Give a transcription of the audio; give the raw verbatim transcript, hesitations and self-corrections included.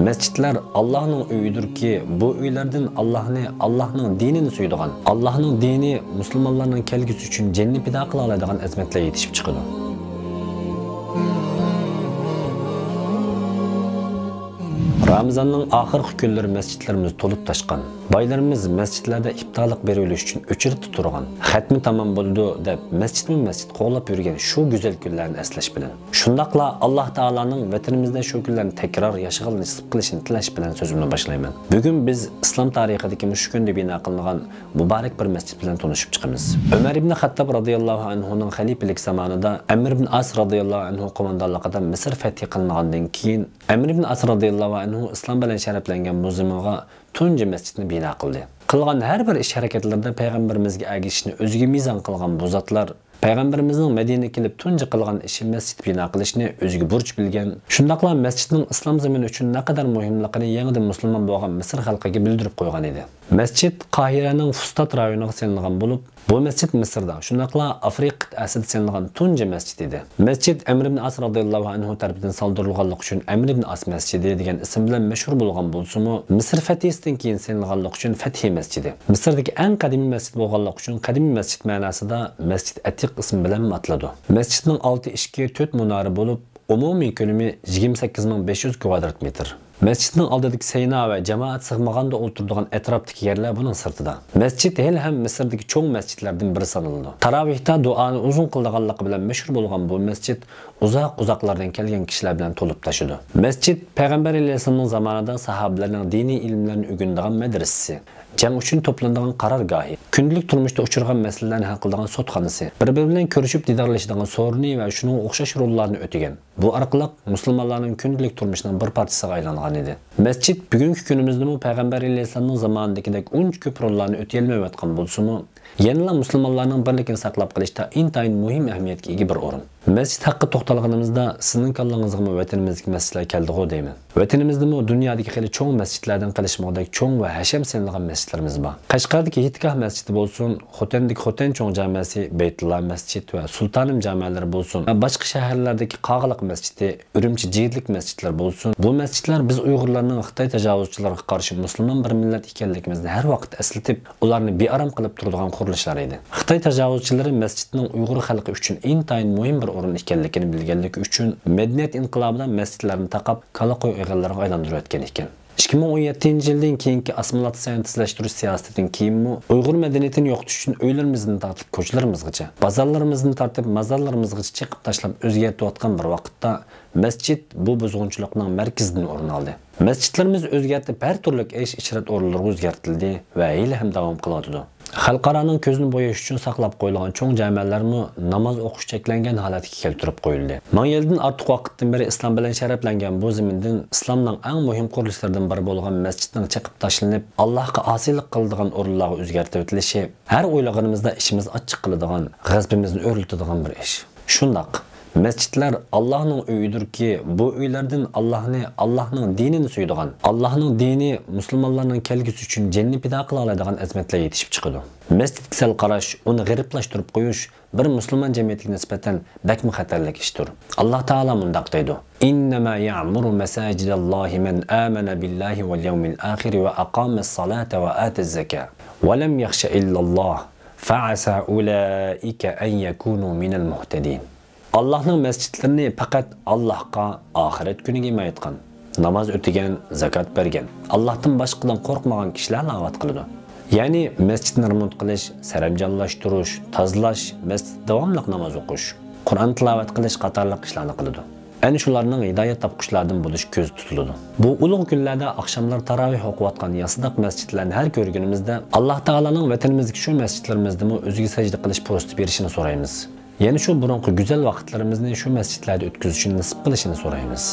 مەسچىتلەر ئاللاھنىڭ ئۆيىدۇركى، بۇ ئۆيلەردىن ئاللاھنى، ئاللاھنىڭ دىنىنى سۆيىدىغان، ئاللاھنىڭ دىنى، مۇسۇلمانلارنىڭ كەلگۈسى ئۈچۈن جېنىنى پىدا قىلالايدىغان ئەزىمەتلەر يېتىشىپ چىقىدۇ. رامىزاننىڭ ئاخىرقى كۈنلىرى مەسچىتلىرىمىز تولۇپ تاشقان. بايلىرىمىز مەسچىتلەردە ئىپتارلىق بېرىۋېلىش ئۈچۈن ئۆچىرەتتە تۇرغان، خەتمە تامام بولىدۇ دەپ، مەسچىتمۇ مەسچىت قوغلاپ يۈرگەن شۇ گۈزەل كۈنلەرنى ئەسلەش بىلەن، شۇنداقلا ئاللاھ تائالانىڭ ۋەتىنىمىزدە شۇ كۈنلەرنى تەكرار ياشىغىلى نېسىپ قىلىشىنى تىلەش بىلەن سۆزۈمنى باشلايمەن. بۈگۈن بىز ئىسلام تارىخىدىكى مۇشۇ كۈندە بىنا قىلىنغان مۇبارەك بىر مەسچىت بىلەن تونۇشۇپ چىقىمىز. ئۆمەر ئىبنى خەتتاب رازىياللاھۇ ئەنھۇنىڭ خەلىپىلىك زامانىدا ئەمر ئىبن ئاس رازىياللاھۇ ئەنھۇ قوماندانلىقىدا مىسىر فەتھى قىلىنغاندىن كېيىن، ئەمر ئىبن ئاس رازىياللاھۇ ئەنھۇ ئىسلام بىلەن شەرەپلەنگەن بۇ زېمىنغا تۇنجى مەسچىتنى بىنا قىلدى. قىلغان ھەر بىر ئىش-ھەرىكەتلىرىدە پەيغەمبىرىمىزگە ئەگىشىشنى ئۆزىگە مىزان قىلغان بۇ زاتلار پەيغەمبىرىمىزنىڭ مەدىنىگە كېلىپ تۇنجى قىلغان ئىشى مەسچىت بىنا قىلىشنى ئۆزىگە بۇرچ بىلگەن، شۇنداقلا مەسچىتنىڭ ئىسلام زېمىنى ئۈچۈن نەقەدەر مۇھىملىقىنى يېڭىدىن مۇسۇلمان بولغان مىسىر خەلقىگە بىلدۈرۈپ قويغان ئىدى. مەسچىت قاھىرەنىڭ فۇستات رايونىغا سېلىنغان بولۇپ، بۇ مەسچىت مىسىردا، شۇنداقلا ئافرىقا قىتئەسىدە سېلىنغان تۇنجى مەسچىت ئىدى. مەسچىت ئەمر ئىبن ئاس رازىياللاھۇ ئەنھۇ تەرىپىدىن سالدۇرۇلغانلىقى ئۈچۈن ئەمر ئىبن ئاس مەسچىدى دېگەن ئىسىم بىلەن مەشھۇر بولغان بولسىمۇ، مىسىر فەتھىسىدىن كېيىن سېلىنغانلىقى ئۈچۈن فەتھى مەسچىدى. مىسىردىكى ئەڭ قەدىمىي مەسچىت بولغانلىقى ئۈچۈن قەدىمىي مەسچىت مەناسىدا مەسچىد ئەتىق ئىسمى بىلەنمۇ ئاتىلىدۇ. مەسچىتنىڭ ئالتە ئىشىكى، تۆت مۇنارى بولۇپ، ئومۇمىي كۆلىمى يىگىرمە سەككىز مىڭ بەش يۈز كۋادرات مېتىر. مەسچىتنىڭ ئالدىدىكى سەينا ۋە جامائەت سىغمىغاندا ئولتۇرىدىغان ئەتراپتىكى يەرلەر بۇنىڭ سىرتىدا. مەسچىت ھېلىھەم مىسىردىكى چوڭ مەسچىتلەردىن بىرى سانىلىدۇ. تاراۋىھتا دۇئانى ئۇزۇن قىلىدىغانلىقى بىلەن مەشھۇر بولغان بۇ مەسچىت ئۇزاق-ئۇزاقلاردىن كەلگەن كىشىلەر بىلەن تولۇپ تاشىدۇ. مەسچىت پەيغەمبەر ئەلەيھىسسالامنىڭ زامانىدا ساھابىلەرنىڭ دىنىي ئىلىملەرنى ئۆگىنىدىغان مەدرىسىسى، جەڭ ئۈچۈن توپلىنىدىغان قارارگاھى، كۈندىلىك تۇرمۇشتا ئۇچرىغان مەسىلىلەرنى ھەل قىلىدىغان سوتخانىسى، بىر-بىرى بىلەن كۆرۈشۈپ دىدارلىشىدىغان سورۇنى ۋە شۇنىڭغا ئوخشاش روللارنى ئۆتىگەن. بۇ ئارقىلىق مۇسۇلمانلارنىڭ كۈندىلىك تۇرمۇشىنىڭ بىر پارچىسىغا ئايلانغان ئىدى. مەسچىت بۈگۈنكى كۈنىمىزدىمۇ پەيغەمبەر ئەلەيھىسسالامنىڭ زامانىدىكىدەك ئۇنچە كۆپ روللارنى ئۆتىيەلمەيۋاتقان بولسىمۇ، يەنىلا مۇسۇلمانلارنىڭ بىرلىكىنى ساقلاپ قېلىشتا ئىنتايىن مۇھىم ئەھمىيەتكە ئىگە بىر ئورۇن. مەسچىت ھەققىدە توختالغىنىمىزدا، سىزنىڭ كاللىڭىزغىمۇ ۋەتىنىمىزدىكى مەسچىتلەر كەلدىغۇ دەيمەن. ۋەتىنىمىزدىمۇ دۇنيادىكى خېلى چوڭ مەسچىتلەردىن قېلىشمىغۇدەك چوڭ ۋە ھەشەم سېلىنغان مەسچىتلىرىمىز بار. قەشقەردىكى ھېيتگاھ مەسچىتى بولسۇن، خوتەندىكى خوتەن چوڭ جامەسى، بەيتۇللا مەسچىت ۋە سۇلتانىم جامەلىرى بولسۇن ۋە باشقا شەھەرلەردىكى قاغىلىق مەسچىتى، ئۈرۈمچى جىگىتلىك مەسچىتلىرى بولسۇن، بۇ مەسچىتلەر بىز ئۇيغۇرلارنىڭ خىتاي تاجاۋۇزچىلىرىغا قارشى مۇسۇلمان بىر مىللەت ئىكەنلىكىمىزنى ھەر ۋاقىت ئەسلىتىپ، ئۇلارنى بىئارام قىلىپ تۇرىدىغان قۇرۇلۇشلار ئىدى. خىتاي تاجاۋۇزچىلىرى مەسچىتنىڭ ئۇيغۇر خەلقى ئۈچۈن ئىنتايىن مۇھىم بىر ئورۇن ئىكەنلىكىنى بىلگەنلىكى ئۈچۈن، مەدەنىيەت ئىنقىلابىدا مەسچىتلەرنى تاقاپ، كالا قوي ئېغىللىرىغا ئايلاندۇرۇۋەتكەن ئىكەن. ئىككى مىڭ ئون يەتتىنچى يىلدىن كېيىنكى ئاسسىمىلياتسىيەنى تېزلەشتۈرۈش سىياسىتىدىن كېيىنمۇ ئۇيغۇر مەدەنىيىتىنى يوقىتىش ئۈچۈن ئۆيلىرىمىزدىن تارتىپ كوچىلىرىمىزغىچە، بازارلىرىمىزدىن تارتىپ مازارلىرىمىزغىچە چېقىپ تاشلاپ ئۆزگەرتىۋاتقان بىر ۋاقىتتا، مەسچىت بۇ بۇزغۇنچىلىقنىڭ مەركىزىدىن ئورۇن ئالدى. مەسچىتلىرىمىز ئۆزگەرتىپ، ھەر تۈرلۈك ئەيش-ئىشرەت ئورۇنلىرىغا ئۆزگەرتىلدى ۋە ھېلىھەم داۋام قىلىۋاتىدۇ. خەلقئارانىڭ كۆزىنى بوياش ئۈچۈن ساقلاپ قويۇلغان چوڭ جامەلەرمۇ ناماز ئوقۇش چەكلەنگەن ھالەتكە كەلتۈرۈپ قويۇلدى. مىڭ يىلدىن ئارتۇق ۋاقىتتىن بېرى ئىسلام بىلەن شەرەپلەنگەن بۇ زېمىندىن ئىسلامنىڭ ئەڭ مۇھىم قۇرۇلۇشلىرىدىن بىرى بولغان مەسچىتنىڭ چېقىپ تاشلىنىپ، ئاللاھقا ئاسىيلىق قىلىدىغان ئورۇنلارغا ئۆزگەرتىۋېتىلىشى ھەر ئويلىغىنىمىزدا ئىچىمىز ئاچچىق قىلىدىغان، غەزىپىمىزنى ئۆرلىتىدىغان بىر ئىش. شۇنداق، مەسچىتلەر ئاللاھنىڭ ئۆيىدۇركى، بۇ ئۆيلەردىن ئاللاھنى، ئاللاھنىڭ دىنىنى سۆيىدىغان، ئاللاھنىڭ دىنى، مۇسۇلمانلارنىڭ كەلگۈسى ئۈچۈن جېنىنى پىدا قىلالايدىغان ئەزىمەتلەر يېتىشىپ چىقىدۇ. مەسچىتكە سەل قاراش، ئۇنى غېرىبلاشتۇرۇپ قويۇش بىر مۇسۇلمان جەمئىيىتىگە نىسبەتەن بەكمۇ خەتەرلىك ئىشتۇر. ئاللاھ تائالا مۇنداق دەيدۇ: إنما يعمر مساجد الله من آمن بالله واليوم الآخر وأقام الصلاة وآتى الزكاة ولم يخش إلا الله فعسى أولئك أن يكونوا من المهتدين. ئاللاھنىڭ مەسچىتلىرىنى پەقەت ئاللاھقا، ئاخىرەت كۈنىگە ھىمايە ئېيتقان، ناماز ئۆتىگەن، زاكات بەرگەن، ئاللاھتىن باشقىدىن قورقمىغان كىشىلەرلا ئاۋات قىلىدۇ. يەنى مەسچىتنى رېمونت قىلىش، سەرەمجانلاشتۇرۇش، تازىلاش، مەسچىتتە داۋاملىق ناماز ئوقۇش، قۇرئان تىلاۋەت قىلىش قاتارلىق ئىشلارنى قىلىدۇ. ئەنە شۇلارنىڭ ھىدايەت تاپقۇچىلاردىن بولۇشى كۆزدە تۇتۇلىدۇ. بۇ ئۇلۇغ كۈنلەردە ئاخشاملار تاراۋىھ ئوقۇۋاتقان ياسىداق مەسچىتلەرنى ھەر كۆرگىنىمىزدە، ئاللاھ تائالانىڭ ۋەتىنىمىزدىكى شۇ مەسچىتلىرىمىزدىمۇ ئۆزىگە سەجدە قىلىش پۇرسىتى بېرىشىنى سورايمىز. يەنە شۇ بۇرۇنقى گۈزەل ۋاقىتلىرىمىزنى شۇ مەسچىتلەردە ئۆتكۈزۈشىنى نېسىپ قىلىشىنى سورايمىز.